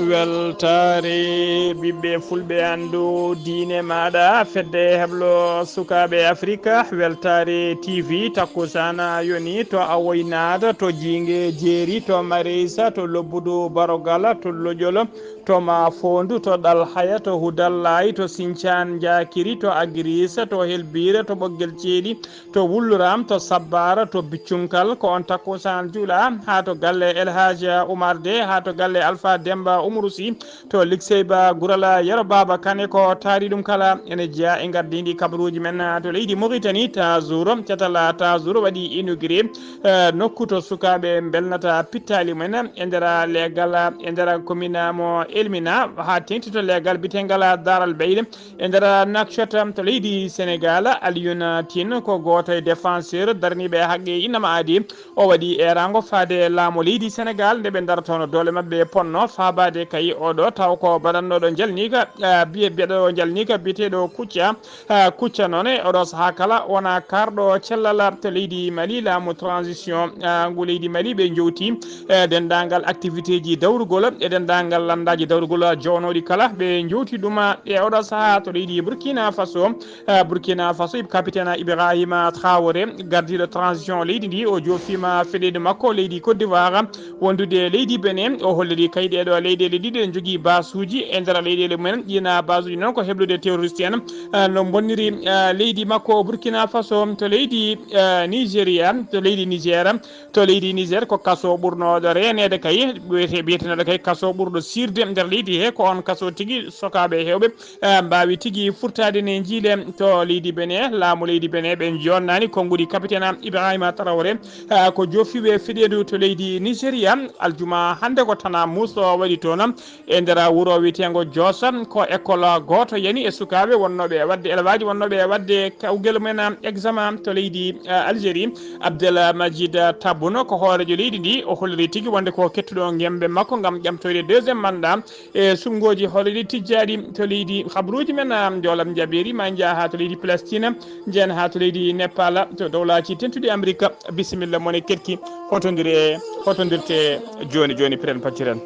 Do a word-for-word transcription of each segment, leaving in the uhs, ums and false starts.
Weltaare ɓiɓɓe fulɓe, anndu diine maaɗa, fedde heblo sukaaɓe Afrika, Weltaare T V, takkusana yoni to Awoy Naada, to Jiinge Jeeri, to Mareysa, to Lobbudu Barogala, to Lojolo, to Maafoondu, to Ɗalhaya, to Hudallaay, to Sincaan Njaakiri, to Agiriisa, to Helbiira, to Ɓoggel Ceeɗi, to Wulluram, to Sabbaara, to Biccunkal, ko on takkusaan juula, haa to galle El Hadj Oumar De, haa to galle Alpha Demba Umaru Sy, to Likseyba Gurala Yero Baaba Kane, ko taari ɗum kala ene jeyaa e ngardiindi kabaruuji men, to leydi Mauritanie, Tazuro, catal Tazuro waɗi inauguré, eh, nokku to sukaaɓe mbelnata pittaali mumen e nder leegal, e nder commune mo Elmina, haa teeŋti to leegal biyeteengal Daral Beyɗe, e nder Nouakchott to leydi Sénégal. Alioune Tine ko gooto e défenseur daraniiɓe haqqe innama aadi. O waɗi eeraango faade laamu leydi Sénégal nde ɓe daratono doole maɓɓe ponno faabaade kay oɗo taw ko baɗannooɗo njalniika, ah, biye-, biyeɗo njalniika biyeteeɗo Kucca. Ah, Kucca noon e oɗo sahaa kala wona kaarɗo cellal to leydi Mali, laamu transition, ah, ngu leydi Mali. Ɓe njowti, eh, denndaangal activité ji dawrugol e denndaangal lanndaaji dawrugol jownooɗi kala. Ɓe njowti ɗum, ah, e oɗo sahaa to leydi Burkina Faso. Eh, Burkina Faso, Ib-, capitaine Ibrahima Traoré, gardiiɗo transition leydi ndi, o joofiima fedde makko leydi Côte d'Ivoire, wondude e leydi Benin. O holliri kay ɗeeɗo leyɗeele ɗiɗi ɗe njogii baasuuji e nder leyɗeele mumen. Ɗiin baasuuji noon ko heblude terroriste en, eh, no mbonniri, eh, leydi makko Burkina Faso to leydi, eh, Nigeria, to leydi Niger. To leydi Niger ko kaso ɓurnooɗo reeneede kay, wiyete-, biyetenooɗo kay kaso ɓurɗo siirde nder leydi he, ko on kaso tigi sokaaɓe heewɓe, eh, mbaawi tigi furtaade ne njiile to leydi Benin. Laamu leydi Benin ɓe jonnani konnguɗi capitaine Ibrahima Traoré, eh, ko joofiiɓe fedeendu to leydi Nigeria. Aljuma hannde ko Tana Moussa waɗi toon e nder wuro wiyeteengo Joosa, ko école gooto yani e sukaaɓe wonnooɓe e waɗde, élève aji wonnooɓe e waɗde kawgel mumen examen to leydi, eh, Algérie. Abdel Majid Tabboune ko hooreejo leydi ndi, o holliri tigi wonde ko kettuɗo ngembe makko ngam ƴamtoyde deuxième mandat e suɓngooji hoore ɗi tijjaaɗi to leydi. Habaruuji men, ah, njoolam njabeeri ma njaha haa to leydi Palestine, njehen haa to leydi Nepal, to dowlaaji tentuɗi Amerika. Bisimilla mon e ketki, hotondire, hotondirte jooni jooni, piren pacciren.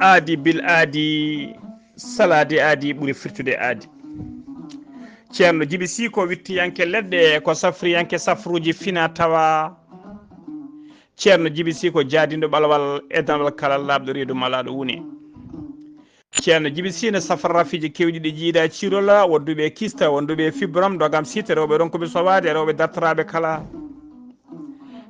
Aadi bil aadi, salaade aadi ɓuri firtude aadi. Ceerno Jibi Sii ko wittiyanke leɗɗe, ko safriyanke safruuji fina tawa. Ceerno Jibi Sii ko jaadinɗo ɓalwal e danwal kala laaɓɗo reedu malaaɗo wune. Ceerno Jibi Sii ne safra rafiiji keewɗi ɗi jiida ciirola, wonduɓe kista, wonduɓe fibrom, dogam site, rewɓe ronkuɓe sowaade, rewɓe dartoraaɓe kala.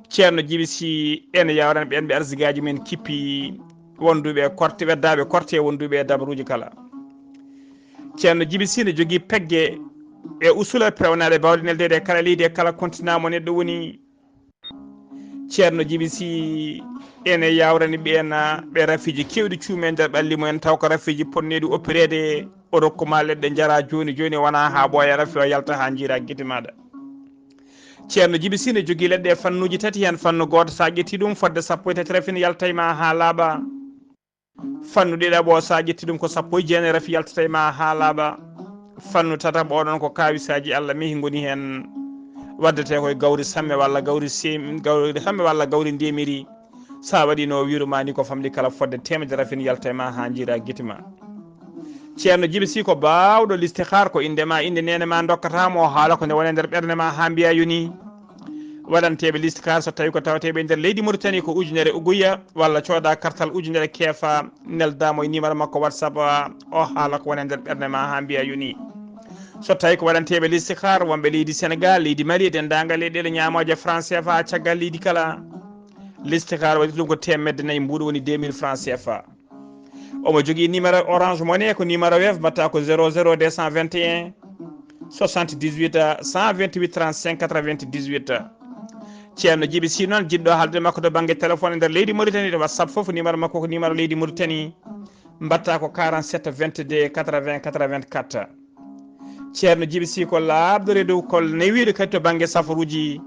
Ceerno Jibi Sii ene yawran ɓeen ɓe arsigaaji men kippi, wonduɓe korte, weddaaɓe korte, wonduɓe e dabaruuji kala. Ceerno Jibi Sii ne jogii pegge e usula peewnaaɗe baawɗe neldeede e kala leydi e kala continent mo neɗɗo woni. Ceerno Jibi Sii ene yawrani ɓeen ɓe rafiiji keewɗi cuume e nder ɓalli mumen, taw ko rafiiji potneeɗi oppireede, o rokku ma leɗɗe njara jooni jooni, wona haa ɓooya rafi o yalta haa njiira gite maaɗa. Ceerno Jibi Sii ne jogii leɗɗe e fannuuji tati, heen fannu gooto so a ƴetti ɗum fodde sappo e tati rafi ne yalta e ma haa laaɓa. Fannu ɗiɗaɓo, so a ƴetti ɗum ko sappo e jeenayi rafi yaltata e ma haa laaɓa. Fannu tataɓo, oɗon ko kaawisaaji Allah mehi ngoni heen. Waddete koye gawri samme walla gawri sem-, gawri samme walla gawri ndemiri. So a waɗi no wiiru ma ni, ko famɗi kala fodde teemedere rafi ne yalta e ma haa njiira gite ma. Ceerno Jibi Sii ko baawɗo listihar, ko innde ma, innde neene ma ndokkata mo, o haala ko nde woni e nder ɓernde ma haa mbiya yoni. Waɗanteeɓe listihar, so tawi ko tawateeɓe e nder leydi Mauritanie, ko ujunere uguya walla cooda kartal ujunere keefa, nelda mo e numéro makko WhatsApp, o haala ko woni e nder ɓernde ma haa mbiya yoni. So tawi ko waɗanteeɓe listihar wonɓe leydi Sénégal, leydi Mali, e denndaangal leyɗeele ñaamooje franc C F A caggal leydi kala, listihar waɗi ɗum ko teemedde nayi mbuuɗo, woni deux mille francs C F A. Omo jogii numéro Orange Money, ko numéro Wave, mbaɗta ko zéro zéro deux cent vingt et un soixante-dix-huit cent vingt-huit trente-cinq quatre-vingt-dix-huit. Ceerno Jibi Sii noon, jiɗɗo haalde makko to bannge téléphone e nder leydi Mauritanie, to WhatsApp fof, numéro makko ko numéro leydi Mauritanie, mbaɗta ko quarante-sept vingt-deux quatre-vingts quatre-vingt-quatre. Ceerno Jibi Sii ko laaɓɗo reedu, ko newiiɗo kadi to bannge safaruuji.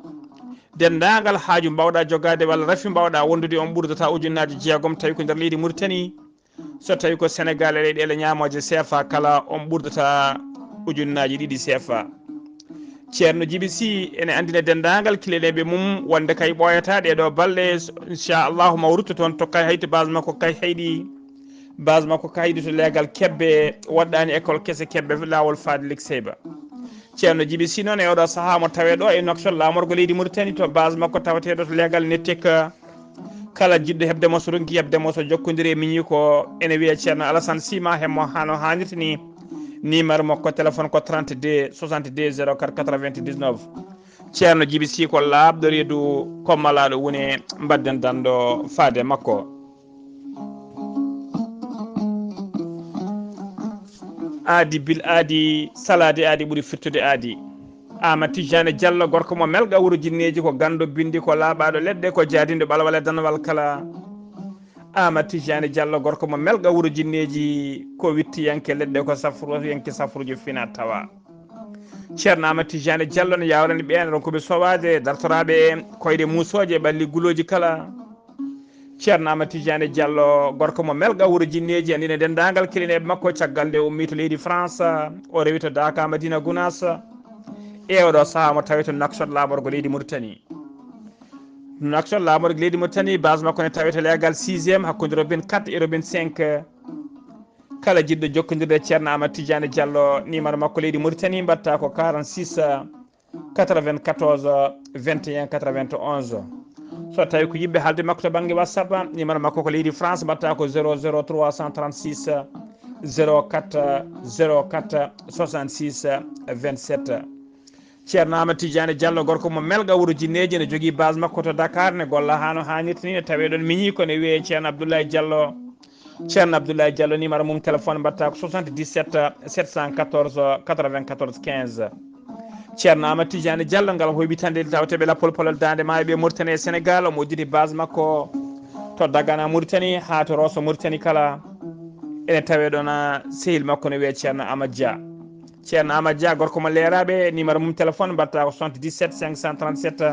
Denndaangal haaju mbaawɗaa jogaade walla rafi mbaawɗaa wondude, on ɓurdata ujunnaaji jeegom, tawi ko nder leydi Muritani. So tawi ko Senegaal e leyɗeele ñaamooje C F A kala, on ɓurdata ujunnaaji ɗiɗi C F A. Ceerno Jibi Sii ene anndina denndaangal kiliyanɓe mum wonde kay ɓooyataa ɗee ɗoo balɗe, inchallahu ma o rutto toon to Kayhayɗi to base makko Kayhayɗi. Base makko Kayhayɗi to leegal Kebbe, waɗɗaani école kese Kebbe, laawol faade Likseyba. Ceerno Jibi Sii noon e oɗo sahaa mo tawee ɗo e Nouakchott, laamorgo leydi Muritani, to base makko tawateeɗo to leegal Nettek. Kala jiɗɗo heɓde mo, so ronki heɓde mo, so jokkondiri e miñi ko ene wiyee Ceerno Alassane Sii, ma heɓ mo hano haanirta ni. Numéro makko téléphone ko trente-deux soixante-deux zéro quatre quatre-vingt-dix-neuf. Ceerno Jibi Sii ko laaɓɗo reedu, ko malaaɗo woni, mbaɗden danndo faade makko. Aadi bil aadi, salaade aadi ɓuri firtude aadi. Ama Tijjaani Jallo, gorko mo Melga wuro Jinneeji, ko ganndo binndi, ko laaɓaaɗo leɗɗe, ko jaadinɗo ɓalwal e danwal kala. Ama Tijjaani Jallo, gorko mo Melga wuro Jinneeji, ko wittiyanke leɗɗe, ko safroyanke safruuji fina tawa. Ceerno Ama Tijjaani Jallo ne yaawrani ɓeen ronkuɓe sowaade, dartoraaɓe koyɗe muusooje, ɓalli gulooji kala. Ceerno Ama Tijjaani Jallo, gorko mo Melga wuro Jinneeji, anndina denndaangal kiliyanɓe makko, caggal nde o ummii to leydi France, o rewi to Daaka, Madina Gunaas. E oɗo sahaa mo tawee to Nouakchott, laamorgo leydi Muritani. Nouakchott, laamorgo leydi Muritani, base makko ne tawee to leegal sixième, hakkunde robine quatre et robine cinq. Kala jiɗɗo jokkondirde e Ceerno Ama Tijjaani Jallo, numéro makko leydi Muritani, mbaɗta ko quarante-six, quatre-vingt-quatorze, vingt et un, quatre-vingt-onze. So tawi ko yiɗɓe haalde makko to bannge WhatsApp, numéro makko ko leydi France, mbaɗta ko zéro zéro trois cent trente-six, zéro quatre, zéro quatre, soixante-six, vingt-sept. Ceerno Ama Tijjaani Jallo, gorko mo Melga wuro Jinneeji, ne jogii base makko to Dakar, ne golla hano haanirta ni, ne tawee ɗon miñi, ko ne wiyee Ceerno Abdoulaye Jallo. Ceerno Abdoulaye Jallo, numéro mum téléphone mbaɗta ko soixante-dix-sept, sept cent quatorze, quatre-vingt-quatorze, quinze. Ceerno Ama Tijjaani Jallo, ngal hoybitande tawteɓe lappol polol daande maayo ɓe Muritani e Senegaal, omo udditi base makko to Dagana Muritani haa to Rosso Muritani kala. Ene tawee ɗon, ah, sehil makko ne wiyee Ceerno Ama Dia. Ceerno Ama Dia, gorko mo Leeraaɓe, numéro mum téléphone mbaɗta ko soixante-dix-sept cinq cent trente-sept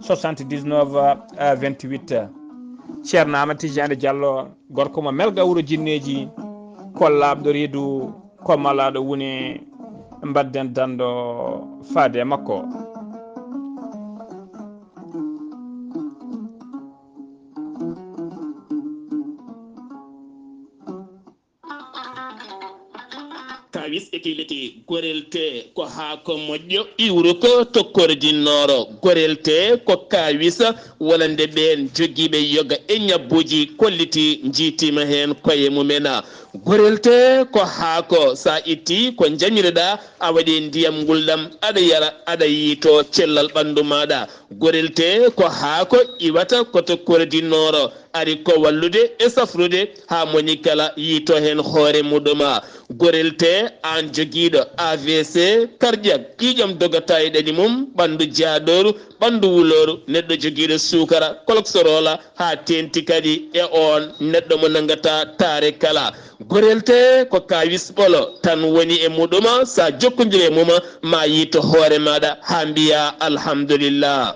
soixante-dix-neuf vingt-huit. Ceerno Ama Tijjaani Jallo, gorko mo Melga wuro Jinneeji, ko laaɓɗo reedu, ko malaaɗo woni, mbaɗden danndo faade e makko. Kawis e kiliti gorel tee ko haako moƴƴo iwruko to kordinnoro. Gorel tee ko kawis wonande ɓeen jogiiɓe yoga e ñabbuuji kolliti njiitiima heen koye mumen. Gorel tee ko haako, so a itti ko njamireɗaa, a waɗi ndiyam ngulɗam, aɗa yara, aɗa yiito cellal ɓanndu maaɗa. Gorel tee ko haako iwata ko to kordinnoro, ari ko wallude e safrude haa moni kala yiito heen hoore muɗum. Gorel tee, aan jogiiɗo A V C, karƴak, ƴiiƴam dogata e ɗaɗi mum, ɓanndu jaaɗooru, ɓanndu wulooru, neɗɗo jogiiɗo suukara, koloksoroola, haa teenti kadi e oon neɗɗo mo nanngata taare kala. Gorel tee ko kawis ɓolo tan woni e muɗum, so a jokkondiri e mum, ma yiito hoore maaɗa haa mbiyaa alhamdulillah.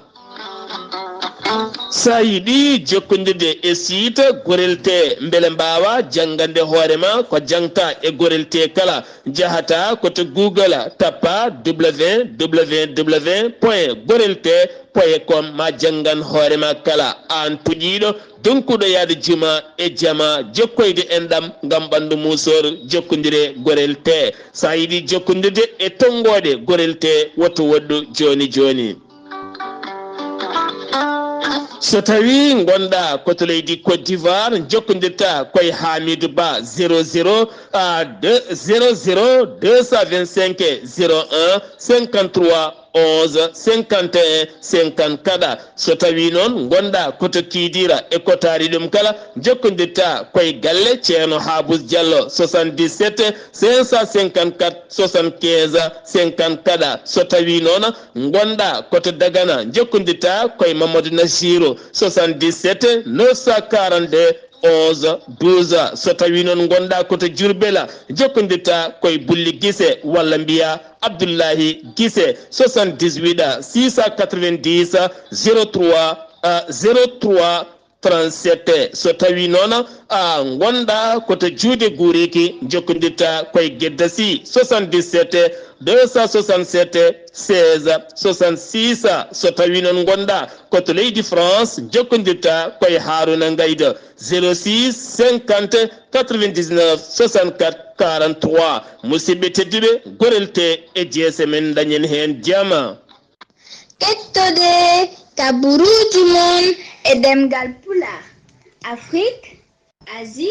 So a yiɗi jokkondirde e siita Gorel tee, mbele mbaawa janngande hoore ma ko jangta e Gorel tee kala, njahata ko to Google, tappa w w w point gorel tee point com, ma janngan hoore ma kala, aan puƴiiɗo, donkuɗo yahde juma e jama, jokkoyde enɗam ngam ɓanndu muusooru, jokkondire Gorel tee. So a yiɗi jokkondirde e tonngoode Gorel tee, woto woɗɗu jooni jooni. So tawi ngonɗa ko to leydi Côte d'Ivoire, jokkondirta koye Hamidou Ba, zéro zéro, ah, deux, zéro zéro deux cent vingt-cinq zéro un cinquante-trois onze cinquante et un cinquante-quatre. So tawi noon ngonɗa ko to Kidira e ko taari ɗum kala, jokkondirta koye galle Ceerno Habous Diallo, soixante-dix-sept cinq cent cinquante-quatre soixante-quinze cinquante-quatre. So tawi noon ngonɗa ko to Dagana, jokkondirta koye Mamadou Nassirou, soixante-dix-sept neuf cent quarante-deux onze douze. So tawii noon ngonɗaa ko to Jurbel, jokkondirtaa koye Bulli Gise walla mbiyaa Abdullahi Gise, soixante-dix-huit six cent quatre-vingt-dix zéro trois, euh, zéro trois trente-sept. So tawii noon a ngonɗaa ko to Juude Guureeki, jokkondirtaa koye Gedda Sy, soixante-dix-sept deux cent soixante-sept seize soixante-six. So tawii noon ngonɗaa ko to leydi France, jokkondirtaa koye Haaruna Ngaydo, zéro six cinquante quatre-vingt-dix-neuf soixante-quatre quarante-trois. Musidɓe tedduɓe, gorel tee e jeese men, dañen heen jam. Kettoɗe kaburuuji mon e ɗemngal Pulaar, Afrik, Asie,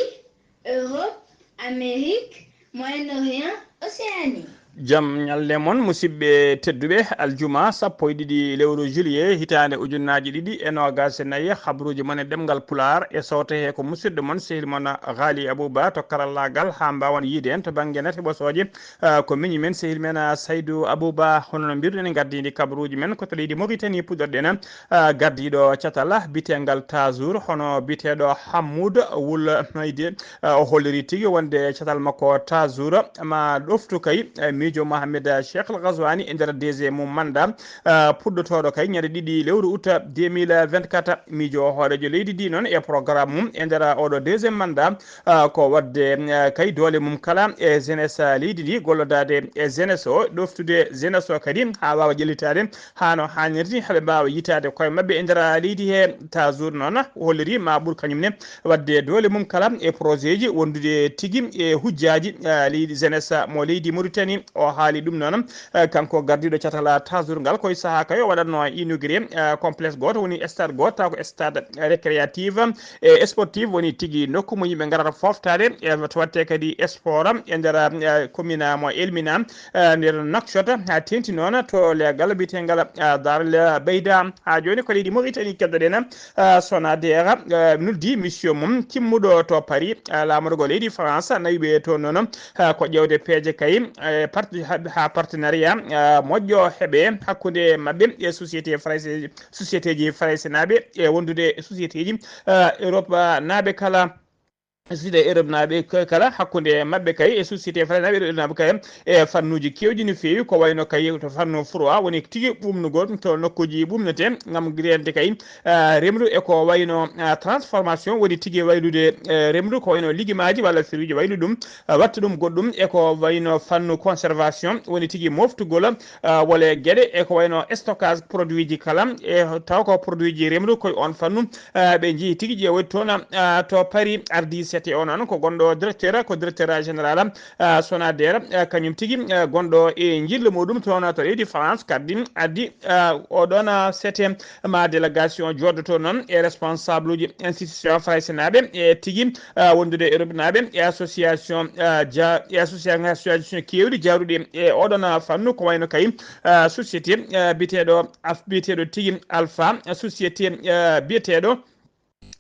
Europe, Amérique, Moyen-Orient, Océanie. Jam ñalle mon, musidɓe tedduɓe. Aljuma sappo e ɗiɗi lewru juillet, hitaande ujunnaaji ɗiɗi e noogaas e nayi, habruuji mon e ɗemngal Pulaar e sowte he ko musidɗo mon, sehil mon Ghali Abouba to karallaagal, haa mbaawan yiide en to bannge nate ɓosooje. Ah, ko miñi men, sehil men, ah, Saydou Abouba. Hono no mbiruɗen, e ngardiindi kabaruuji men ko to leydi Mauritanie puɗɗorɗen, ah, gardiiɗo catal bitengal Tazour, hono biteeɗo Hammoud Wul Maydi, ah, o holliri tigi wonde catal makko Tazour ma ɗoftu kay, eh, miijo Mohamed Cheikh Al Ghazouani e nder D G mum manda, ah, puɗɗotooɗo kay ñande ɗiɗi lewru août deux mille vingt-quatre. Miijo hooreejo leydi ndi noon e programme mum e nder oɗo deuxième mandat, ah, ko waɗde, ah, kay doole mum kala e jeunesse, ah, leydi ndi, gollodaade e jeunesse o, ɗoftude jeunesse o kadi haa waawa ƴellitaade haa no haanirta, haa ɓe mbaawa yiytaade koye maɓɓe e nder, ah, leydi he. Tazour noon holliri ma ɓur kañum ne waɗde doole mum kala e projet ji wondude tigi e hujjaaji, ah, leydi jeunesse mo leydi Mauritanie. O haali ɗum noon, ah, kanko gardiiɗo catal Tazour ngal, koye sahaa kay o waɗatno inauguré, ah, complexe gooto, woni stade gooto, taw ko stade récréatif e sportif, woni tigi nokku mo yimɓe ngarata fooftaade, e to watte kadi sport e nder, eh, commune mo Elmina, eh, nder Nouakchott, haa teeŋti noon to leegal biyeteegal, eh, Darel Beyda. Haa jooni ko leydi Mauritanie keddoɗen, eh, Sonader, eh, noddi mission mum timmuɗo to Paris, eh, laamorgo leydi France, nawi ɓe toon noon, eh, ko ƴeewde peeje kay, eh, part-, haa, haa partenariat, eh, moƴƴo heɓe hakkunde maɓɓe e société française, société ji faraysenaaɓe e wondude e société ji, eh, Europe, eh, naaɓe kala. Société Europe naaɓe k-, kala hakkunde maɓɓe kay e société faraysenaaɓe e Europe naaɓe kay e fannuuji keewɗi no feewi, ko wayno kay to fannu froid woni tigi ɓuumnugol to nokkuuji ɓuumnetee ngam rende kay, eh, remru e ko wayno, eh, transformation woni tigi waylude, eh, remru ko wayno ligimaaji walla firuuji waylu ɗum, eh, watta ɗum goɗɗum e ko wayno fannu conservation woni tigi moftugol, ah, wole geɗe e ko wayno stockage produit ji kala, e taw ko produit ji remru koye on fannu, ah, ɓe jeeyi tigi ƴeewoyde toon, ah, to Paris. Ardi sete o noon ko gonɗo directeur, ko directeur général, ah, Sonader, ah, kañum tigi, ah, gonɗo e njillu muɗum toon to leydi France, kadi addi, ah, oɗon, ah, sete ma délégation jooɗoto noon e responsable uji institution faraysenaaɓe e tigi, ah, wondude e Europe naaɓe e association, ah, ja-, e association, association keewɗi jaaruɗi e oɗon, ah, fannu, ko wayno kay, ah, société, ah, biyeteeɗo Af-, biyeteeɗo tigi Alpha, ah, société, ah, biyeteeɗo,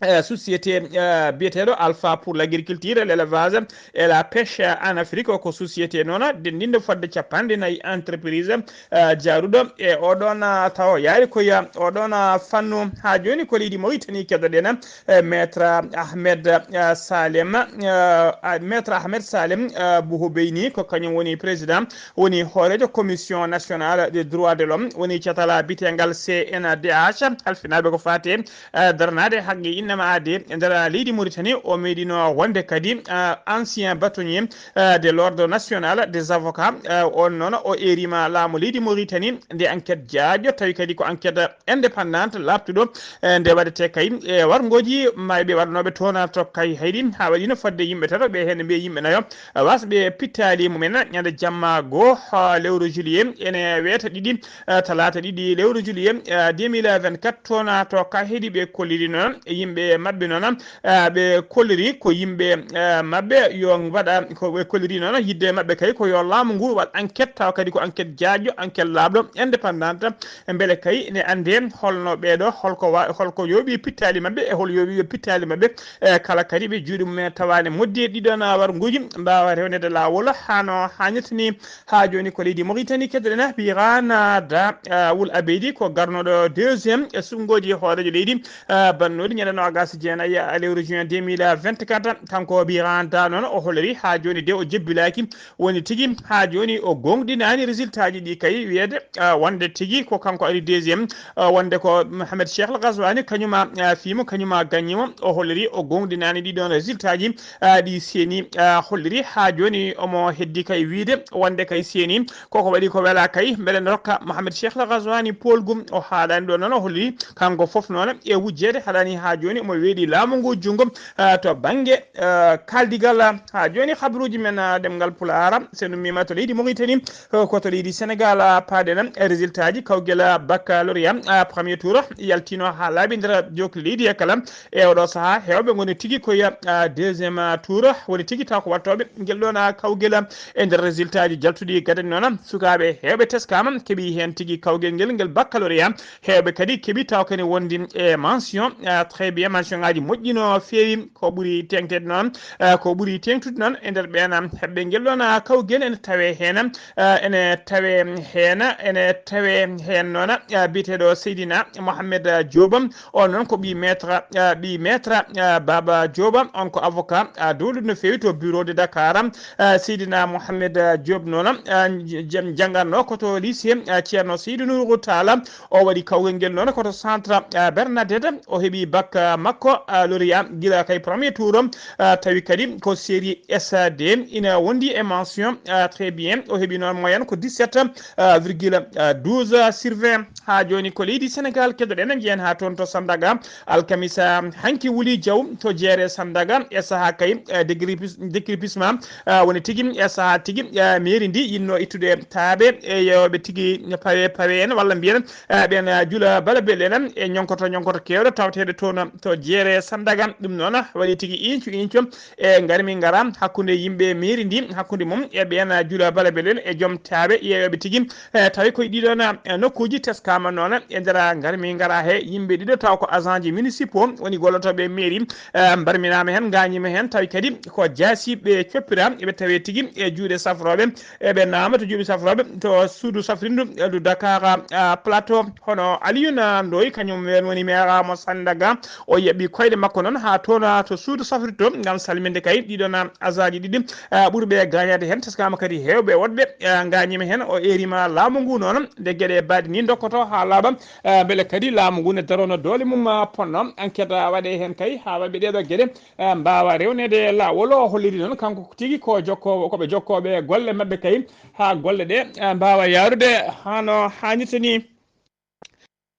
ah, société, ah, biyeteeɗo Alpha pour l'agriculture, l'élevage et la pêche en Afrique, ko société noon denndinɗo fodde capanɗe nayi entreprise, ah, jaaruɗo e oɗon, ah, tawo yaari koye oɗon, ah, fannu. Haa jooni ko leydi Mauritanie keddoɗen, eh, Maître Ahmed, eh, Salem, eh, ah, Maître Ahmed Salem, eh, Bouhoubeyni, ko kañum woni président, woni hooreejo Commission nationale des droits de l'homme, woni catal biyeteegal C N D H, halfinaaɓe ko faati, eh, daranaade haqqe innama aade e nder leydi Mauritanie. O meeɗino wonde kadi, eh, ancien bâtonnier, eh, de l'ordre national des avocats. Eh, on noon o eeriima laamu leydi Mauritanie nde enquête jaaƴo, tawi kadi ko enquête indépendante laaɓtuɗo, eh, nde waɗetee kay e warngooji mayɓe waɗanooɓe toon to Kayhayɗi, haa waɗiino fodde yimɓe tato, ɓe heen mbiye yimɓe nayo, eh, wasɓe pittaali mumen ñande jamma goo, ha lewru juillet, ene weeta ɗiɗi, eh, talaata ɗiɗi lewru juillet, eh, deux mille vingt-quatre, toon to Kayhayɗi. Ɓe kolliri noon e yimɓe maɓɓe noon, eh, ɓe kolliri ko yimɓe, eh, maɓɓe yo mbaɗa, ko ɓe kolliri noon yidde maɓɓe kay ko yo laamu ngu waɗ enquête, tawa kadi ko enquête jaaƴo, enquête laaɓɗo, indépendante, mbele kay ne annde holno ɓeeɗo, holko wa-, holko yooɓi pittaali maɓɓe e hol yooɓi pittaali maɓɓe, e kala kadi ɓe juuɗe mum en tawaani moddi e ɗiɗon warnguuji mbaawa rewnede laawol hano haanirta ni. Haa jooni ko leydi Mauritanie keddoɗen, Birana Da, ah, Wul Abeydi ko garnoɗo deuxième e suɓngooji hooreejo leydi, ah, bannoɗi ñande nogas e jeenayi lewru juin deux mille vingt-quatre. Kanko Biranda noon o holliri haa jooni de o jebbilaaki, woni tigi haa jooni o goongɗinaani résultat ji ɗi kay, wiyeede ah, wonde tigi ko kanko ari deuxième, ah, wonde ko Mohamed Cheikh Al Ghazouani kañuma ah, fiimo, kañuma gaññimo. O holliri o goongɗinaani ɗiɗon résultat ji ah, ɗi seeni ah, holliri haa jooni omo heddi kay wiide wonde kay seeni. Koko waɗi ko wela kay, mbele ne rokka Mohamed Cheikh Al Ghazouani poolgu. O haaɗani ɗo noon, o holli kanko fof noon e wujjeede haɗani haa jooni omo weeɗi laamu ngu junngo, ah, to bannge, ah, kaaldigal. Haa jooni habruuji men, ah, ɗemngal Pulaar, so en ummiima to leydi Mauritanie, eh, ko to leydi Sénégal, ah, paaɗen e résultat ji kawgel, ah, baccalauréat, ah, premier tour yaltiino haa laaɓi nder jookli leydi he kala. E oɗo sahaa, heewɓe ngoni tigi ko ya, ah, deuxième, ah, tour, woni tigi taw ko wattooɓe ngel ɗoon, ah, kawgel, ah, e nder résultat ji jaltuɗi gadani noon, sukaaɓe heewɓe teskaama, keɓi heen tigi kawgel ngel, ngel baccalauréat. Heewɓe kadi keɓi taw kadi wondi e mention, ah, très bien, mention ngaji moƴƴi no feewi. Ko ɓuri teeŋteede noon, ah, ko ɓuri teeŋtude noon e nder ɓeen, ah, heɓɓe ngel ɗoon, ah, kawgel ene tawee heen, ah, ene tawee heen, ene tawee heen noon, ah, biyeteeɗo Seydina Mohamed, ah, Diop. On noon ko ɓii maître, ah, ɓii maître, ah, Baba Diop, on ko avocat, ah, dowluɗo no feewi to bureau de Dakar. Ah, Seydina Mohamed, ah, Diop noon, ah, j-, jam-, janngatnoo ko to lycée, ah, Ceerno Seydou Nourou Tall. O waɗi kawgel ngel noon ko to centre, ah, Bernadette. O heɓi bac, ah, makko, ah, lauréat gila kay premier tour, ah, tawi kadi ko série S deux ina wondi e mention, ah, très bien. O heɓi noon moyenne ko dix-sept, ah, virgule douze sur vingt. Haa jooni ko leydi Sénégal keɗoɗen, njiyen haa toon to Sandaga. Alkamisa hanki wuli jaw to jeere Sandaga e sahaa kay, eh, déguerpis-, déguerpissement, ah, woni tigi e sahaa tigi, eh, mairie ndi yinno ittude taaɓe e yewɓe tigi pawe pawe en walla mbiyen, eh, ɓen, eh, jula bala bel en e ñonkoto ñonkoto keewɗo tawteeɗo toon to jeere Sandaga. Ɗum noon waɗi tigi incu incu e ngarmi ngara hakkunde yimɓe mairie ndi, hakkunde mum e ɓen, eh, jula bala bel en e joom taaɓe yeewɓe tigi. Eh, tawi koye ɗiɗon, eh, nokkuuji teskaama noon e nder ngarmi ngara he yimɓe ɗiɗo taw ko agent ji municipaux woni gollotooɓe e mairie, eh, mbarminaama heen, ngaañiima heen, tawi kadi ko jaasiiɓe coppira, eɓe tawee tigi e juuɗe safrooɓe, eɓe naama to juuɗe safrooɓe to suudu safrindu, eh, du Dakar, ah, Plateau. Hono Alioune Ndoye, kañum ween woni maire mo Sandaga, o yaɓi koyɗe makko noon haa toon, ah, to suudu safrirto ngam salminde kay ɗiɗon, ah, agent ji ɗiɗi, ah, ɓurɓe gaañaade heen. Teskaama kadi heewɓe woɗɓe, ah, ngaañiima heen. O eeriima laamu ngu noon nde geɗe mbaɗi ni ndokkoto haa laaɓa, ah, mbele kadi laamu ngu ne daroo no doole mum, ah, ponno. Enquête, ah, waɗee heen kay haa waɗɓe ɗeeɗo geɗe, ah, mbaawa rewneede laawol. O holliri noon kanko tigi ko jokkoowo, ko ɓe jokkooɓe golle maɓɓe kay haa golle ɗe, ah, mbaawa yaarude haa no haanirta ni.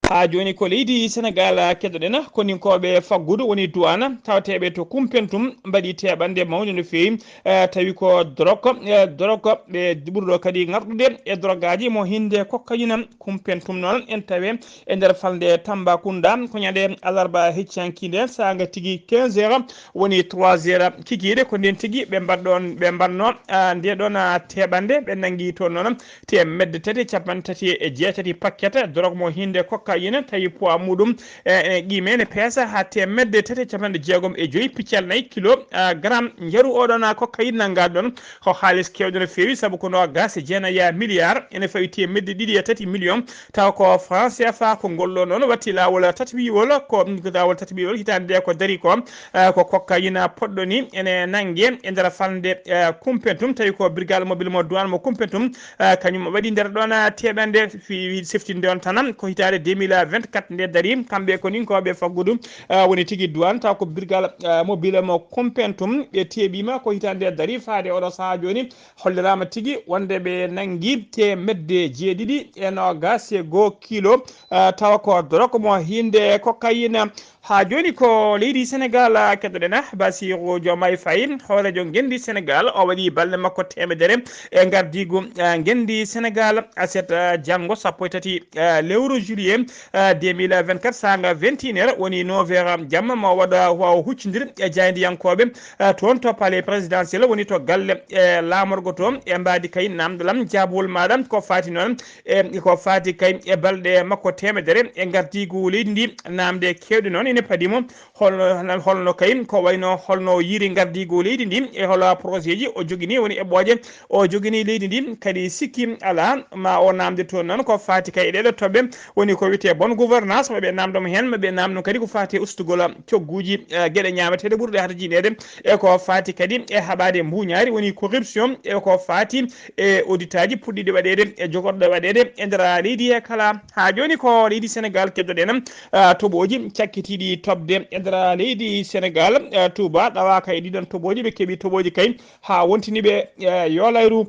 Haa jooni ko leydi Senegaal keɗoɗen, koninkooɓe faggudu woni duwaana tawateeɓe to Kumpentum mbaɗi teeɓannde mawnde no feewi, eh, tawi ko dorog, eh, dorog ɓe ɓurɗo kadi ŋarɗude e dorogaaji mo hinnde kokkayina. Kumpentum noon en tawe e nder falnde Tambacounda ko ñande alarba hecci hanki nde saanga tigi quinze heures woni trois heures kikiiɗe ko ndeen tigi ɓe mbaɗɗoon, ɓe mbaɗno, ah, nde ɗoon, ah, teeɓannde ɓe nanngi toon noon teemedde tati e capanɗe tati e jeetati paquet dorog mo hinnde cocaïne, tawi poids muɗum, e, e qimee ne peesa haa teemedde tati e capanɗe jeegom e joyi piccal nayi kilo, a, gram. Njaru oɗon, a, cocaïne nanngaa ɗoon ko haalis keewɗo no feewi, sabu ko noogaas e jeenayi milliard, ene fawi teemedde ɗiɗi e tati million, tawa ko franc C F A. Ko ngol ɗoo noon watti laawol tataɓiwol, ko laawol tataɓiwol hitaande nde ko dari ko, a, ko cocaïne poɗɗo ni ene nannge e nder falnde, a, Kumpentum, tawi ko brigade mobile mo douane mo Kumpentum, ah, kañum waɗi nder ɗoon, ah, teeɓannde fi-, seftinde on tan ko hitaande deux mille vingt-quatre nde dari. Kamɓe koninkooɓe faggudu, ah, woni tigi duwaan taw ko birgal, ah, mobile mo Kumpentum ɓe teeɓiima ko hitaande nde dari faade oɗo sahaa jooni. Holliraama tigi wonde ɓe nanngi teemedde jeeɗiɗi e noogaas e goo kilo, ah, tawa ko dorog mo hinnde cocaïne. Haa jooni ko leydi Senegaal keɗoɗen. Basiiru Jomaay Fay, hooreejo ngenndi Senegaal, o waɗi balɗe makko teemedere e ngardiigu, eh, ngenndi Senegaal. Aset, eh, janngo sappo e tati, eh, lewru juillet, eh, deux mille vingt-quatre, saanga vingt et une heures, woni neuf heures jamma, mo waɗa waawa huccondir e jaayndiyankooɓe, eh, toon to palais présidentiel, woni to galle, eh, laamorgo toon, e mbaadi kay naamndal am, jaabawol maaɗa ko faati noon e ko faati kay e balɗe makko teemedere e ngardiigu leydi ndi. Naamnde keewɗe noon ne padi mo, holno, holno kay, ko wayno holno yiiri ngardiigu leydi ndi, e hol projet ji o jogini, woni eɓɓooje o jogini leydi ndi, kadi sikki alaa ma o naamde toon noon ko faati kay e ɗeɗo toɓɓe, woni ko wiyetee bonne gouvernance, ma ɓe naamndo mo heen, ma ɓe naamndo kadi ko faati e ustugol cogguuji, eh, geɗe ñaameteeɗe ɓurɗe hade jiineede, e ko faati kadi e haɓaade mbuuñaari, woni corruption, e ko faati e audit aji puɗɗiiɗi waɗeede, e jogorɗe waɗeede e nder leydi he kala. Haa jooni ko leydi Senegaal keddoɗen, ah, toɓooji cakkitiiɗi toɓde e nder leydi Senegaal, ah, Touba, ɗawaaka e ɗiɗon toɓooji, ɓe keɓi toɓooji kay haa wontini ɓe, eh, yolayru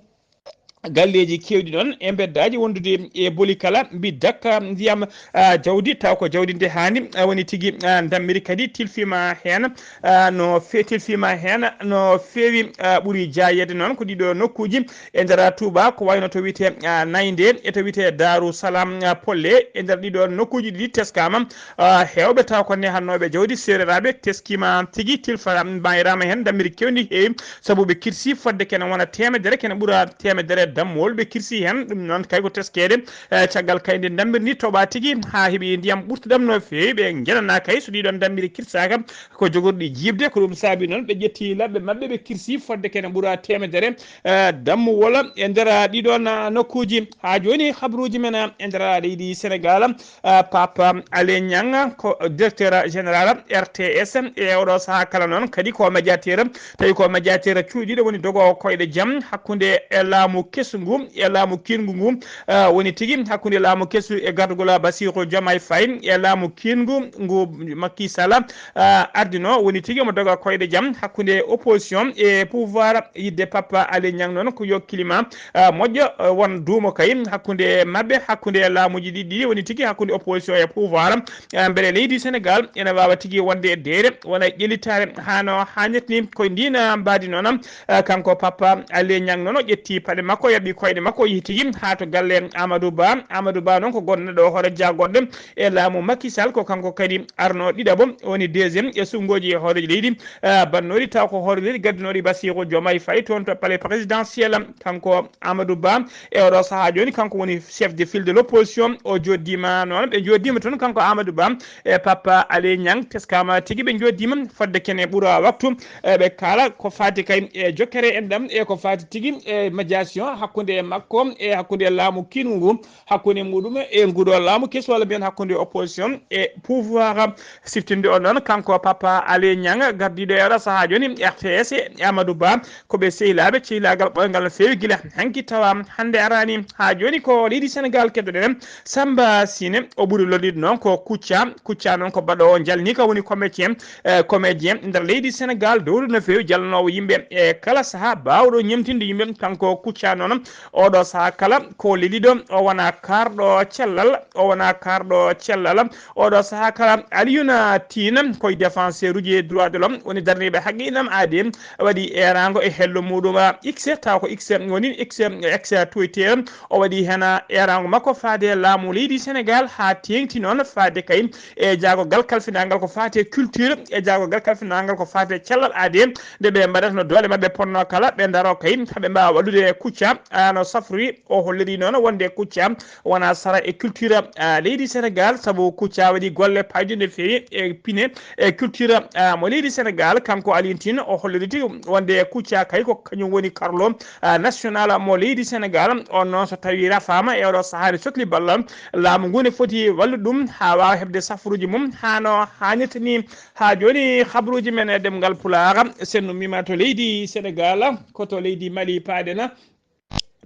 galleeji keewɗi ɗoon e mbeddaaji wondude e boli kala, mbi dakka ndiyam, ah, jawdi, taw ko jawdi nde haani, ah, woni tigi, ah, ndammiri kadi tilfiima heen, ah, no fe-, tilfiima heen no feewi, ah, ɓuri jaayeede noon ko ɗiɗo nokkuuji e nder Touba, ko wayno to wiyetee, ah, Naynde e to wiyetee Daaru Salaam, ah, Polle. E nder ɗiɗo nokkuuji ɗiɗi teskaama, ah, heewɓe taw ko nehannooɓe jawdi seereraaɓe teskiima tigi, tilfa maayraama heen, ndammiri keewndi heewi, sabu ɓe kirsi fodde kene wona teemedere, kene ɓura teemedere dammuwol ɓe kirsi heen. Ɗum noon kay ko teskeede, eh, caggal kay nde ndammiri ndi toɓaa tigi haa heɓi ndiyam ɓurtuɗam no feewi, ɓe njenanaa kay so ɗiɗon ndammiri kirsaaka ko jogorɗi jiiɓde. Ko ɗum saabi noon ɓe ƴetti laɓɓe maɓɓe, ɓe kirsi fodde kene ɓura teemedere, eh, dammuwol e nder ɗiɗon, ah, nokkuuji. Haa jooni habruuji men, ah, e nder leydi Senegaal, ah, Pape Alé Niang ko directeur général R T S, e oɗo sahaa kala noon kadi ko médiateur, tawi ko médiateur cuuɗiiɗo woni dogo koyɗe jam hakkunde e laamu kesu ngu e laamu kiinngu ngu, ah, woni tigi hakkunde laamu kesu e gardagol Bassirou Diomaye Faye e laamu kiinngu ngu Macky Sall, ah, ardino, woni tigi omo doga koyɗe jam hakkunde opposition e pouvoir. Yidde Pape Alé Niang noon ko yo climat, ah, moƴƴo, ah, won duumo kay hakkunde maɓɓe, hakkunde laamuuji ɗiɗi ɗi, woni tigi hakkunde opposition e pouvoir. Ah, mbele leydi Senegaal ene waawa tigi wonde e deere, wona e ƴellitaare haa no haanirta ni. Ko e ndiin, ah, mbaadi noon, ah, kanko Pape Alé Niang noon o ƴetti paɗe makko, o yaɓɓi koyɗe makko, o yehi tigi haa to galle Amadou Ba. Amadou Ba noon ko gonɗo ɗo hoore jaagonɗe e laamu Macky Sall, ko kanko kadi arno ɗiɗaɓo, woni deuxième e suɓngooji e hooreejo leydi, ah, bannooɗi taw ko hoore leydi gaddinooɗi Bassirou Diomaye Faye toon to palais présidentiel. Kanko Amadou Ba e oɗo sahaa jooni, kanko woni chef de file de l'opposition. O jooɗdiima noon, ɓe njooɗdiima toon, kanko Amadou Ba e Pape Alé Niang, teskaama tigi ɓe njooɗdiima fodde kene ɓura waktu, e ɓe kaala ko faati kay e jokkere enɗam e ko faati tigi e médiation hakkunde e makko e hakkunde laamu kiinngu ngu, hakkunde muɗum e nguɗo laamu kesu, walla mbiyen hakkunde opposition e pouvoir. Siftinde on ɗon, kanko Pape Alé Niang, gardiiɗo e oɗo sahaa jooni R T S e Amadou Ba, ko ɓe sehilaaɓe, sehilaagal ɓooyngal no feewi gila hanki tawa hannde araani. Haa jooni ko leydi Senegaal keddoɗen. Samba Sine, o ɓuri lolliɗo noon ko Kucca. Kucca noon ko baɗoowo njalniika, woni comédien, eh, comédien nder leydi Senegaal, dowluɗo no feewi, jalnoowo yimɓe e kala sahaa, baawɗo ñemtinde yimɓe. Kanko Kucca noon, oɗo sahaa kala ko leliɗo, o wona kaarɗo cellal, o wona kaarɗo cellal. Oɗo sahaa kala, Alioune Tine, koye défenseur uji droit de l'homme, woni darniiɓe haqqe inam aadi, waɗi eeraango e hello muɗum, ah, X, taw ko X woni X, X Twitter. O waɗi heen eeraango makko faade laamu leydi Senegaal, haa teeŋti noon faade kay e jaagogal kalfinaangal ko faati e culture, e jaagogal kalfinaangal ko faati e cellal aadi, nde ɓe mbaɗata no doole maɓɓe ponno kala, ɓe ndaro kay, haa ɓe mbaawa waɗude Kucca, ah, no safrori. O holliri noon wonde Kucca wona sara e culture, ah, leydi Senegaal, sabu Kucca waɗi golle payɗe no feewi e pine e culture, ah, mo leydi Senegaal. Kanko Alioune Tine, o holliri tigi wonde Kucca kay ko kañum woni karlo, ah, national mo leydi Senegaal. On noon, so tawi rafaama e oɗo sahaa, ne sokli ballal laamu ngu, ne foti wallude ɗum haa waawa heɓde safruuji mum haa no haanirta ni. Haa jooni, habruuji men e ɗemngal Pulaar, senndu mima to leydi Senegaal, ko to leydi Mali paaɗen.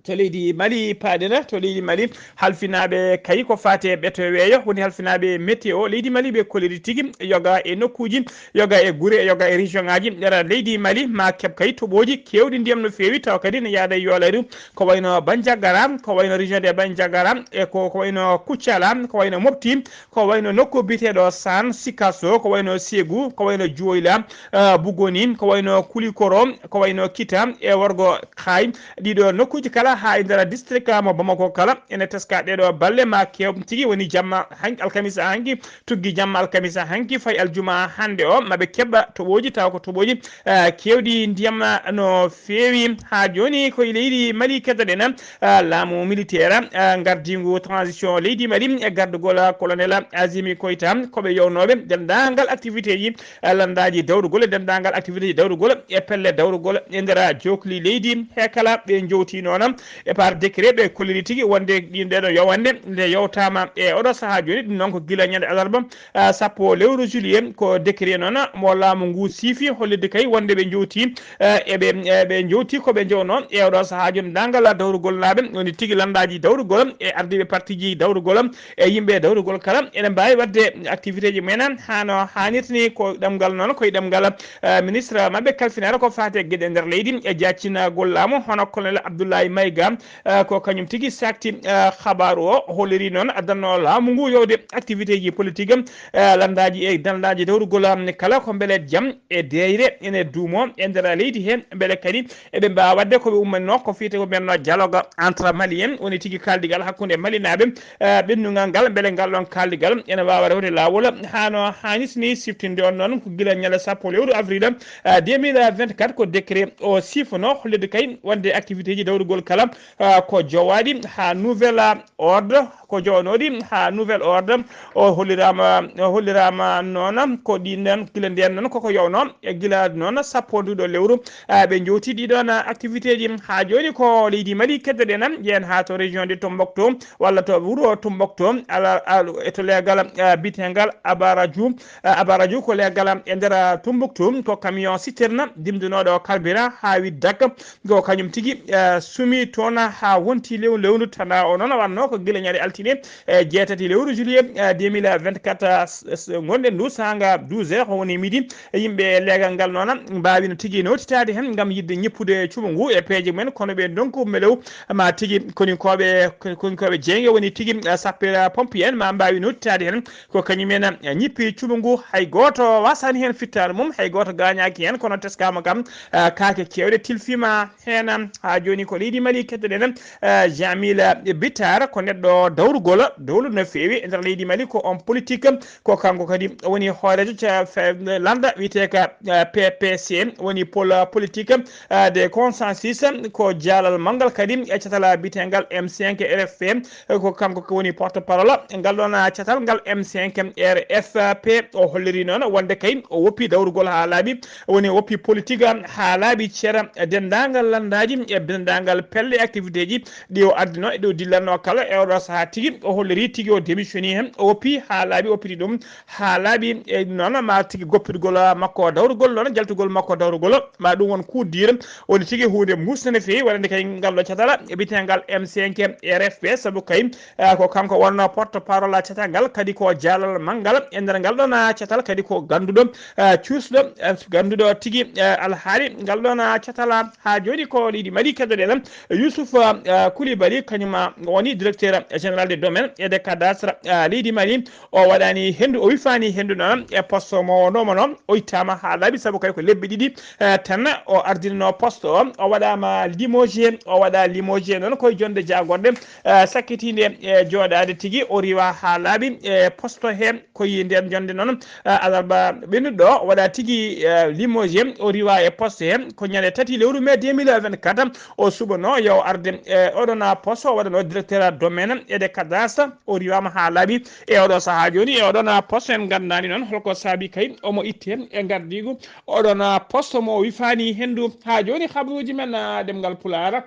To leydi Mali paaɗen, to leydi Mali, halfinaaɓe kay ko faati e ɓeto weeyo, woni halfinaaɓe météo leydi Mali, ɓe kolliri tigi yoga e nokkuuji, yoga e gure, yoga e région ŋaaji nder leydi Mali, ma keɓ kay toɓooji keewɗi ndiyam no feewi, tawa kadi ne yaada e yoolaaru, ko wayno Bandiagara, ko wayno région de Bandiagara, e ko, ko wayno Kuccala, ko wayno Mopti, ko wayno nokku biyeteeɗo San, Sikaso, ko wayno Segu, ko wayno Juwoyla, eh, Bugoni, ko wayno Kulikoro, ko wayno Kita e worgo Kay. Ɗiɗo nokkuuji kala haa e nder district mo Bamako kala. Ene teska ɗeɗo balle ma kew tigi woni jamma hanki alkamisa hanki, tuggi jamma alkamisa hanki, fay aljuma hannde o, maɓe keɓa toɓoji, taw ko toɓoji, eh, kewɗi ndiyam no feewi. Haa jooni ko e leydi Mali keddoɗen, eh, laamu militaire, eh, ngardiigu transition leydi Mali e gardugol colonel Azimi Koita, ko ɓe yownooɓe denndaangal activité ji, eh, lanndaaji dawrugol e denndaangal activité ji dawrugol e pelle dawrugol e nder jokli leydi. He kala ɓe jowti noon e par décret, ɓe kolliri tigi wonde ɗin ɗeɗo yowande nde yowtaama e oɗo sahaa jooni. Ɗum noon ko gila ñande alarba, ah, sappo lewru juillet, ko décret noon mo laamu ngu siifi hollirde kay wonde ɓe jowti, eh, eɓe, eh, ɓe jowti ko ɓe jowno e oɗo sahaa jooni. Denndaangal dawrugol naaɓe woni tigi lanndaaji dawrugol e ardiiɓe partiji dawrugol e yimɓe dawrugol kala ene mbaawi waɗde activité ji mumen hano haanirta ni. Ko ɗemngal noon, ko e ɗemngal, eh, ministre maɓɓe kalfinaare ko faati e geɗe nder leydi e jaaccinagol laamu, hono colonel Abdoulaye Maïga, eh, ko kañum tigi sakti, eh, habaru o, holliri noon addanno laamu ngu yowde activité ji politique, eh, lanndaaji e danndaji dawrugol, um, kala ko mbele jam e deeyre ene duumo e nder leydi he, mbele kadi eɓe mbaawa waɗde ko ɓe ummanno ko fiyete ko mbiyanno dialogue entre malien, woni tigi kaaldigal hakkunde malinaaɓe, eh, ɓennungal ngal, mbele ngal ɗon kaaldigal ene waawa rewde laawol hano haanirta ni. Siftinde on noon ko gila ñande sappo lewru avril, eh, deux mille vingt-quatre ko décret o sifono hollirde kay wonde activité ji dawrugol kala, eh, ko jowaaɗi haa nouvel ordre, ko jowanooɗi haa nouvel ordre. O holliraama, o holliraama noon ko ɗin ɗon, gila nden noon koko yowno e gila noon sappo nduɗo lewru, ah, ɓe jowti ɗiɗon activité ji. Haa jooni ko leydi Mali keddoɗen, yen haa to région de Tombouctou walla to wuro Tombouctou, ala, ala, e to leegal, ah, bitengal Abaraju, ah, Abaraju ko leegal e nder Tombouctou, ko camion citerne dimdunooɗo carburant haa wi dak, ko kañum tigi, eh, sumi toon haa wonti lew-, lewndu tana o noon wanno ko gila ñande altine, eh, jeetati lewru juillet, eh, deux mille vingt-quatre, eh, s-, s-, ngonɗen ndu saanga douze heures, ko woni midi. Yimɓe leegal ngal noon mbaawi no tigi notitaade heen ngam yiɗde ñippude cuɓu ngu e peeje mumen, kono ɓe ndonku melew ma tigi koninkooɓe, koninkooɓe jeeynge woni tigi, eh, sapeur pompier en ma mbaawi notitaade heen. Ko kañum en, eh, ñippi cuɓu ngu, hay gooto wasaani heen fittaandu mum, hay gooto gaañaaki heen, kono teskaama kam, eh, kaake keewɗe tilfiima heen. Haa jooni ko leydi Mali keddoɗen, eh, Jamila Bitar ko neɗɗo dawrugol, dowluɗo no feewi e nder leydi Mali, ko on politique, ko kanko kadi woni hooreejo ca-, fe-, lannda wiyetee ka, eh, P P C, woni pôle politique, eh, de consensus, ko jaalal manngal kadi e catal bitengal M cinq R F P, ko kanko ko woni porte-parole ngal ɗon, ah, catal ngal M cinq R F P. O holliri noon wonde kay o woppi dawrugol haa laaɓi, woni o woppi politique haa laaɓi ceera denndaangal lanndaaji e denndaangal pelle activité ji ɗi o ardino e ɗo dillanno kala e oɗo sahaa tigi. O holliri tigi o démissioni heen, o woppi haa laaɓi, o woppiti ɗum haa laaɓi e noon ma tigi goppitgol makko dawrugol noon, jaltugol makko dawrugol, ma ɗum won coup dur. Woni tigi huunde musde no feewi, waɗande kay ngal ɗo catal e bitengal M cinq R F P, sabu kay, eh, ko kanko wonno porte-parole catal ngal, kadi ko jaalal manngal e nder ngal ɗon, ah, catal, kadi ko gannduɗo, eh, cuusɗo, eh, gannduɗo tigi, eh, alhaali ngal ɗon, ah, catal. Haa jooni ko leydi Mali keddoɗen, Youssouf, eh, Coulibaly, kañum, ah, woni directeur général des domaines et des cadastres, eh, leydi Mali. O waɗani henndu, o wifaani henndu noon e poste mo wonnomo noon. O ittaama haa laaɓi sabu kay ko lebbi ɗiɗi, eh, tan o ardinno poste o. O waɗaama limogé, o waɗa limogé noon koye jonde jaagorɗe, eh, sakkitiinde e jooɗaade tigi. O riiwa haa laaɓi e poste he. Koye nden jonde noon, eh, alarba ɓennuɗo o waɗa tigi, eh, limogé, o riiwa e poste he. Ko ñande tati lewru mai deux mille vingt-quatre o suɓano yo arde, eh, oɗon poste, o waɗano directeur domaine et de cadastre. O riiwaama haa laaɓi e oɗo sahaa jooni e oɗon poste. En nganndaani noon holko saabi kay omo itte e ngardiigu oɗon poste mo wifaani henndu. Haa jooni habruuji men, ah, ɗemngal Pulaar.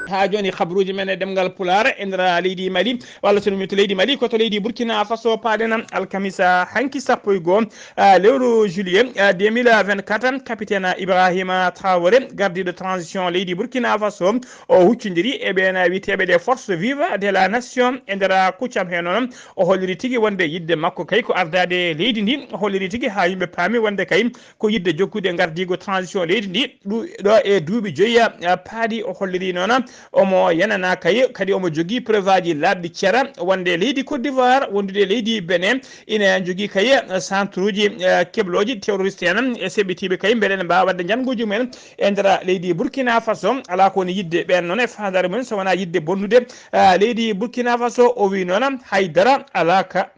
Haa jooni habruuji men e ɗemngal Pulaar e nder leydi Mali, walla so mi to leydi Mali, ko to leydi Burkina Faso paaɗen alkamisa hanki sappo e goo, ah, lewru juillet, ah, deux mille vingt-quatre, capitaine Ibrahima Traoré, gardiiɗo transition leydi Burkina Faso, o huccondiri e ɓeen wiyeteeɓe ɗe force vive de la nation e nder kuccam he noon. O holliri tigi wonde yiɗde makko kay ko ardaade leydi ndi. O holliri tigi haa yimɓe paami wonde kay ko yiɗde jokkude ngardiigu transition leydi ndi ɗu-, ɗo e duuɓi joyi, ah, paaɗi. O holliri noon Omo yenana kay, kadi omo jogii preuve aji laaɓɗi cera wonde leydi Côte d'Ivoire wondude e leydi Benin ina jogii kay, eh, centre uji, eh, keblooji terroriste en e seɓɓitiiɓe kay mbele ene mbaawa waɗde njannguuji mumen e nder leydi Burkina Faso. Alaa ko woni yiɗde ɓeen noon e faandaare mumen so wonaa yiɗde bonnude, eh, leydi Burkina Faso. O wii noon haydara alaa ka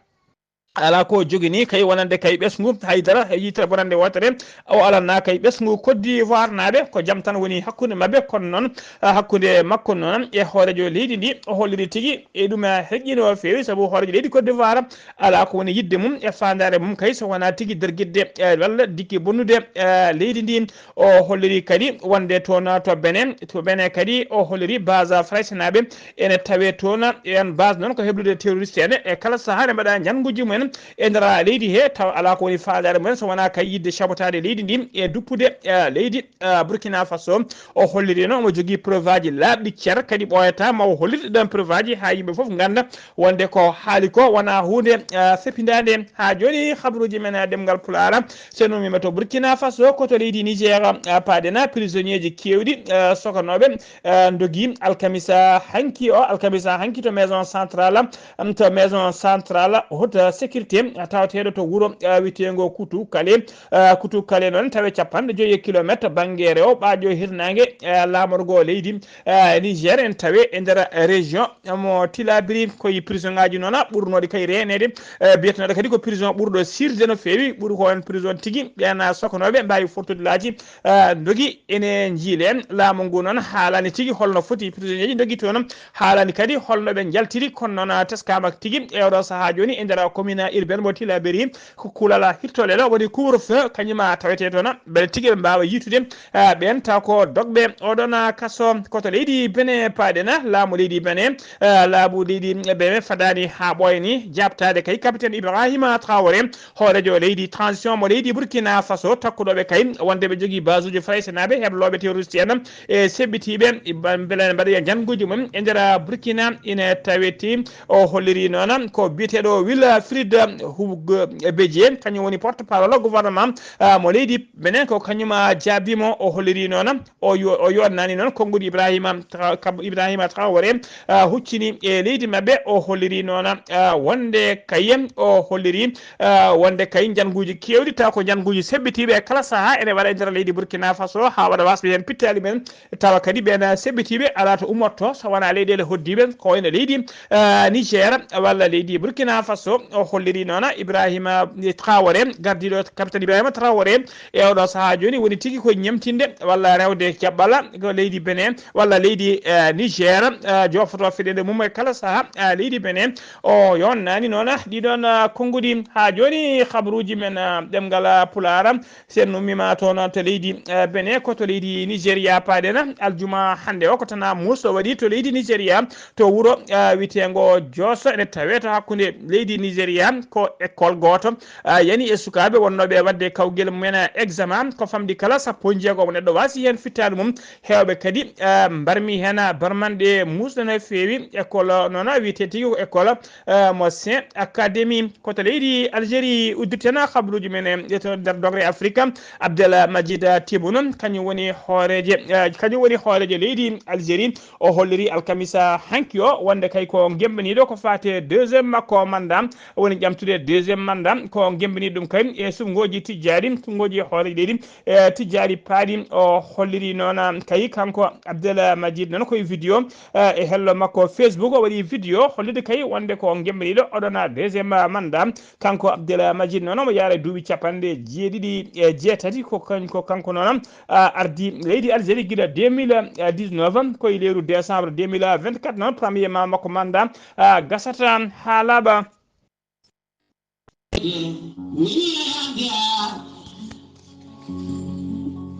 alaa ko jogini kay wonande kay ɓesngu haydara e yitere bonande wootere. O alanaa kay ɓesngu Côte d'Ivoire naaɓe, ko jam tan woni hakkunde maɓɓe, kono noon, ah, hakkunde makko noon e hooreejo leydi ndi, o holliri tigi e ɗum, ah, heƴƴiino feewi, sabu hooreejo leydi Côte d'Ivoire alaa ko woni yiɗde mum e faandaare mum kay so wonaa tigi dergitde, eh, walla dikki bonnude, eh, leydi ndi. O holliri kadi wonde toon to Benin, to Benin kadi o holliri base Faraysenaaɓe ene tawee toon. Ɓeen base noon ko heblude terroriste en e kala sahaa ne mbaɗa njannguuji mumen e nder leydi he, tawa alaa ko woni faandaare mumen so wonaa kay yiɗde cabotaade leydi ndi e duppude, eh, leydi, eh, Burkina Faso. O holliri noon omo jogii preuve aji laaɓɗi cer, kadi ɓooyataa ma o hollirde ɗeen preuve aji haa yimɓe fof ngannda wonde ko haali ko wonaa huunde, eh, sepindaande. Haa jooni habaruuji men, eh, ɗemngal Pulaar, so en ummiima to Burkina Faso, ko to leydi Niger, eh, paaɗen, prisonnier ji keewɗi, eh, sokanooɓe, eh, ndogii alkamisa hanki o, alkamisa hanki to maison centrale, am, to maison centrale haute sécurité, eh, tawateeɗo to wuro, eh, wiyeteengo Kutu Kale. Eh, Kutu Kale noon tawe capanɗe joyi e kilometre bannge rewo ɓaaƴo hirnaange, eh, laamorgo leydi, eh, Niger en tawe e nder région mo Tilaberi. Ko e prison ngaaji noon ɓurnooɗi kay reeneede, eh, biyetenooɗo kadi ko prison ɓurɗo sirde no feewi, ɓuri ko on prison tigi. Ɓeen sokanooɓe mbaawi fortude laaji, eh, ndogi ene njiilee. Laamu ngu noon haalaani tigi holno foti prisonnier ji ndogi toon, haalaani kadi holno ɓe njaltiri, kono noon teskaama tigi e oɗo sahaa jooni e nder commune urbaine mo Tilaberi, ko kuulal hirtolel woni couvre-feu, kañum tawetee toon, mbele tigi ɓe mbaawa yiitude, ah, ɓeen taw ko dogɓe oɗon, ah, kaso. Ko to leydi Benin paaɗen, laamu leydi Benin, ah, laamu leydi Benin fadaani haa ɓooya ni jaabtaade kay capitaine Ibrahima Traoré, hooreejo leydi transition mo leydi Burkina Faso, takkuɗo ɓe kay wonde ɓe jogii base uji Faraysenaaɓe heblooɓe terroriste en e seɓɓitiiɓe, mbele ene mbaɗa njannguuji mum e nder Burkina ina tawetee. O holliri noon ko biyeteeɗo Wilfried Hug Bédié, kañum woni porte-parole gouvernement, ah, mo leydi Benin, ko kañum, ah, jaabii mo. O holliri noon, o yo-, o yooɗnaani noon konnguɗi Ibrahima Tra-, Kab-, Ibrahima Traoré, ah, huccini e leydi maɓɓe. O holliri noon, ah, wonde kay, o holliri, ah, wonde kay njannguuji keewɗi, taw ko njannguuji seɓɓitiiɓe e kala sahaa ene waɗa e nder leydi Burkina Faso, haa waɗa wasde heen pittaali men. Tawa kadi ɓeen seɓɓitiiɓe alaa to ummorto so wonaa leyɗeele hoɗdiiɓe, ko wayno leydi, eh, Niger walla leydi Burkina Faso. O holliri noon Ibrahima Traoré, gardiiɗo capitaine Ibrahima Traoré e oɗo sahaa jooni woni tigi ko ñemtinde walla rewde jaɓɓala ko leydi Benin walla leydi, eh, Niger, eh, jofoto feɗende mum e kala sahaa, eh, leydi Benin. O yonnaani noon ɗiɗon, eh, konnguɗi. Haa jooni habaruuji men, eh, ɗemngal Pulaar, so en ummiima toon to leydi, eh, Benin, ko to leydi Nigeria paaɗen. Aljuma hannde o ko tana muusɗo waɗi to leydi Nigeria, to wuro, eh, wiyeteengo Jos, ene tawee to hakkunde leydi Nigeria, ko école gooto, eh, yani e sukaaɓe wonnooɓe waɗde kawgel mumen, eh, examen, ko famɗi kala sappo e jeego mo neɗɗo waasi heen fittaandu mum. Heewɓe kadi, eh, mbarmi heen, eh, barmanɗe muusɗe no feewi. École noon wiyetee tigi ko école, eh, mo Saint Académie. Ko to leydi Algérie uddirten habaruuji men e to nder dogre Afrique. Abdel Majid Tebboune, kañum woni hooreejo, eh, kañum woni hooreejo leydi Algérie. O holliri alkamisa hanki o wonde kay ko gemmbaniiɗo ko faati e deuxième makko mandat, woni ƴamtude deuxième mandat. Ko gemmbaniiɗo ɗum kay e suɓngooji tijjaaɗi, suɓngooji hooreejo leydi, e tijjaaɗi paaɗi. O holliri noon kay kanko Abdel Majid noon ko e vidéo, eh, e hello makko Facebook, o waɗi vidéo hollirde kay wonde ko gemmbaniiɗo oɗon deuxième mandat. Kanko Abdel Majid noon omo yaara e duuɓi capanɗe jeeɗiɗi e jeetati. Ko kanko, kanko noon, ah, ardi leydi Algérie gila deux mille dix-neuf, ko e lewru décembre deux mille vingt-quatre noon, premier ma-, makko mandat, ah, gasata haa laaɓa.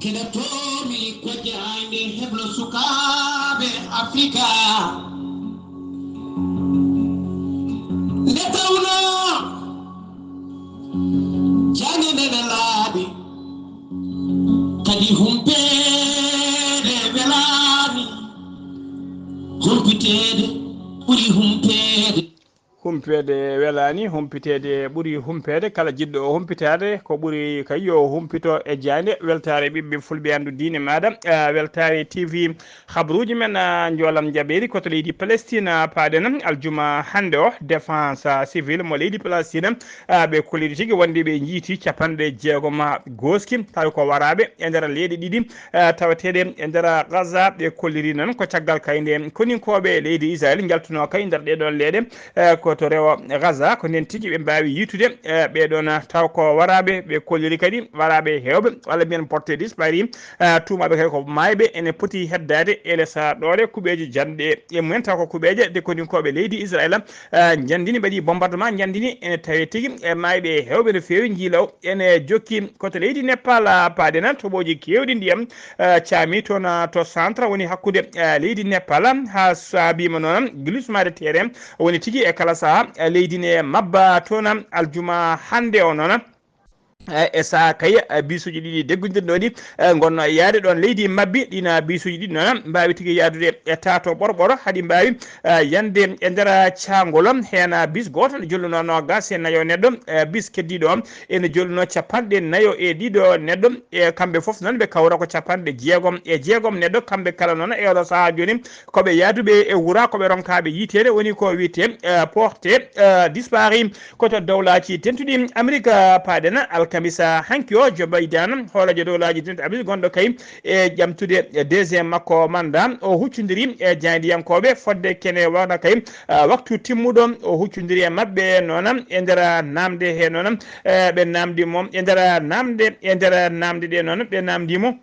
Keɗotoomi ko jaayde heblo sukaaɓe Afrika. Nde tawnoo jaŋde nde ne laaɓi, kadi humpeede welaani, humpiteede ɓuri humpeede. Humpeede welaani, humpiteede ɓuri humpeede. Kala jiɗɗo o humpitaade, ko ɓuri kay yo humpito e jaaynde. Weltaare ɓiɓɓe fulɓe anndu diine maaɗa, ah, Weltaare T V. Habruuji men, ah, njoolam njaɓeeri ko to leydi Palestine, ah, paaɗen aljuma hannde o. Défense, ah, civile mo leydi Palestine, ah, ɓe kolliri tigi wonde ɓe njiiti capanɗe jeegom gooski, tawi ko waraaɓe e nder leyɗe ɗiɗi, ah, taweteeɗe e nder Gaza. Ɓe kolliri noon ko caggal kay nde koninkooɓe leydi Israel njaltunoo kay nder ɗee ɗoon leyɗe, eh, ko to rewo Gaza, ko ndeen tigi ɓe mbaawi yiitude, eh, ɓee ɗoon, ah, taw ko waraaɓe. Ɓe kolliri kadi waraaɓe heewɓe, walla mbiyen porté disparu, ah, tuumaaɓe kadi ko maayɓe, ene poti heddaade e lesa ɗoole kuɓeeje janɗe e mumen, taw ko kuɓeeje de koninkooɓe leydi Israel, ah, njanndini, mbaɗi bombardement, njanndini ene tawi tigi e maayɓe heewɓe no feewi. Njiilaw ene jokki ko to leydi Nepal, ah, paaɗen toɓooji keewɗi ndiyam, ah, caami toon, ah, to centre woni hakkunde, ah, leydi Nepal, haa saabiima noon glissement de terrain woni tigi e kala sahaa, ah, leydi ne mabba toon aljuma hannde o noon. Eh, e sahaa kay, eh, bisuuji ɗiɗi deggondirnooɗi, eh, ngonnoo e yahde ɗoon leydi mabbi, ɗiin bisuuji ɗiɗi noon mbaawi tigi yahdude e tato ɓorɓoro, haɗi mbaawi, eh, yande e nder caangol. Heen bis gooto ne jolluno noogaas e nayo neɗɗo, eh, bis keddiiɗo o ene jolluno capanɗe nayo e ɗiɗo neɗɗo. E kamɓe fof noon ɓe kawra ko capanɗe jeegom e jeegom neɗɗo. Kamɓe kala noon e oɗo sahaa jooni ko ɓe yahduɓe e wura, ko ɓe ronkaaɓe yiiteede, woni ko wiyetee, eh, porté, eh, disparu. Ko to dowlaaji dentuɗi Amerik, ah, paaɗen alkamisa hanki o, Joe Biden, hooreejo dowlaaji dentuɗi Amerik, gonɗo kay e ƴamtude deuxième makko mandat, o huccondiri e jaayndiyankooɓe fodde kene wona kay, ah, waktu timmuɗo, o huccondiri e maɓɓe noon e nder naamnde he noon, eh, ɓe naamndi mo e nder naamnde, e nder naamnde ɗe noon ɓe naamndi mo.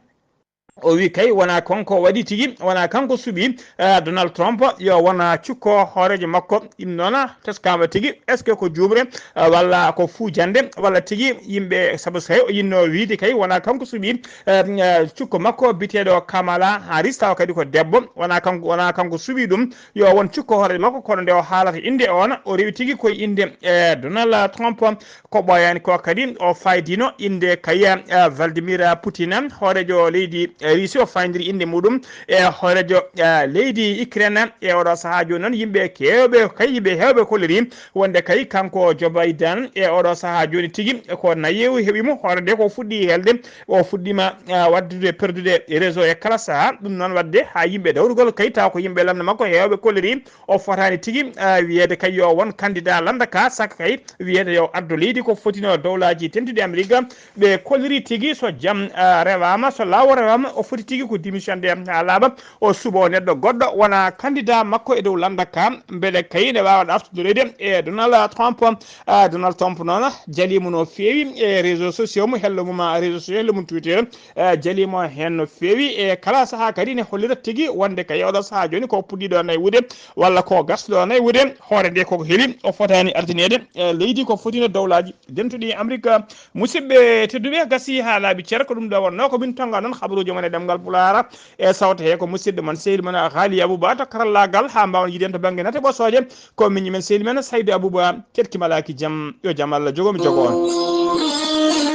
O wi kay wona kanko waɗi tigi, wona kanko suɓi, eh, Donald Trump yo wona cukko hooreejo makko. Ɗum noon teskaama tigi, est-ce que ko juumre, eh, walla ko fuujannde, walla tigi yimɓe, sabu so tawi o yinno wiide kay wona kanko suɓi, eh, eh, cukko makko biyeteeɗo Kamala Harris, tawa kadi ko debbo, wona kanko, wona kanko suɓi ɗum, yo won cukko hooreejo makko, kono nde o haalata innde oon, o rewi tigi koye innde, eh, Donald Trump. Ko ɓooyaani ko kadi, o faayndiino innde kay, eh, Vladimir Putin, hooreejo leydi, eh, Russie, o faayndiiri innde muɗum e hooreejo, eh, leydi Ukraine. E oɗo sahaa jooni noon, yimɓe keewɓe, kay yimɓe heewɓe kolliri wonde kay kanko Joe Biden e oɗo sahaa jooni tigi ko nayewu heɓi mo. Hoore nde ko fuɗɗi helde, o fuɗɗiima, eh, waɗdude perdude réseau e kala sahaa. Ɗum noon waɗde haa yimɓe dawrugol kay taw ko yimɓe lannda makko heewɓe kolliri. O fotaani tigi, ah, wiyeede kay yo won candidat lannda ka, saka kay wiyeede yo addo leydi ko fotino dowlaaji dentuɗi Amerik. Ɓe kolliri tigi so jam, ah, rewaama, so laawol rewaama, o foti tigi ko démission de haa laaɓa. O suɓo neɗɗo goɗɗo wona candidat makko e dow lannda ka, mbele kay ne waawa ɗaftondorede e Donald Trump. Ah, Donald Trump noon jaliima no feewi e réseau sociaux mum, hello mum, ah, réseau sociaux, hello mum Twitter. Eh, jaliima heen no feewi. E kala sahaa kadi ne hollira tigi wonde kay oɗo sahaa jooni ko puɗɗiiɗo naywude walla ko gasɗo naywude. Hoore nde koko heli, o fotaani ardineede, eh, leydi ko fotino dowlaaji dentuɗi Amerik. Musidɓe tedduɓe, gasi haa laaɓi cer, ko ɗum ɗo wonnoo ko min tonnga noon habaruuji mon e ɗemngal Pulaar e sawto he ko musidɗo mon sehil mon Haali Abuba to karallaagal haa mbaawen yiiden to bannge nate ɓosooje. Ko miñi men sehil men Saydu Abuba, keɗki malaaki jam, yo jam Allah jogo mi jogo on.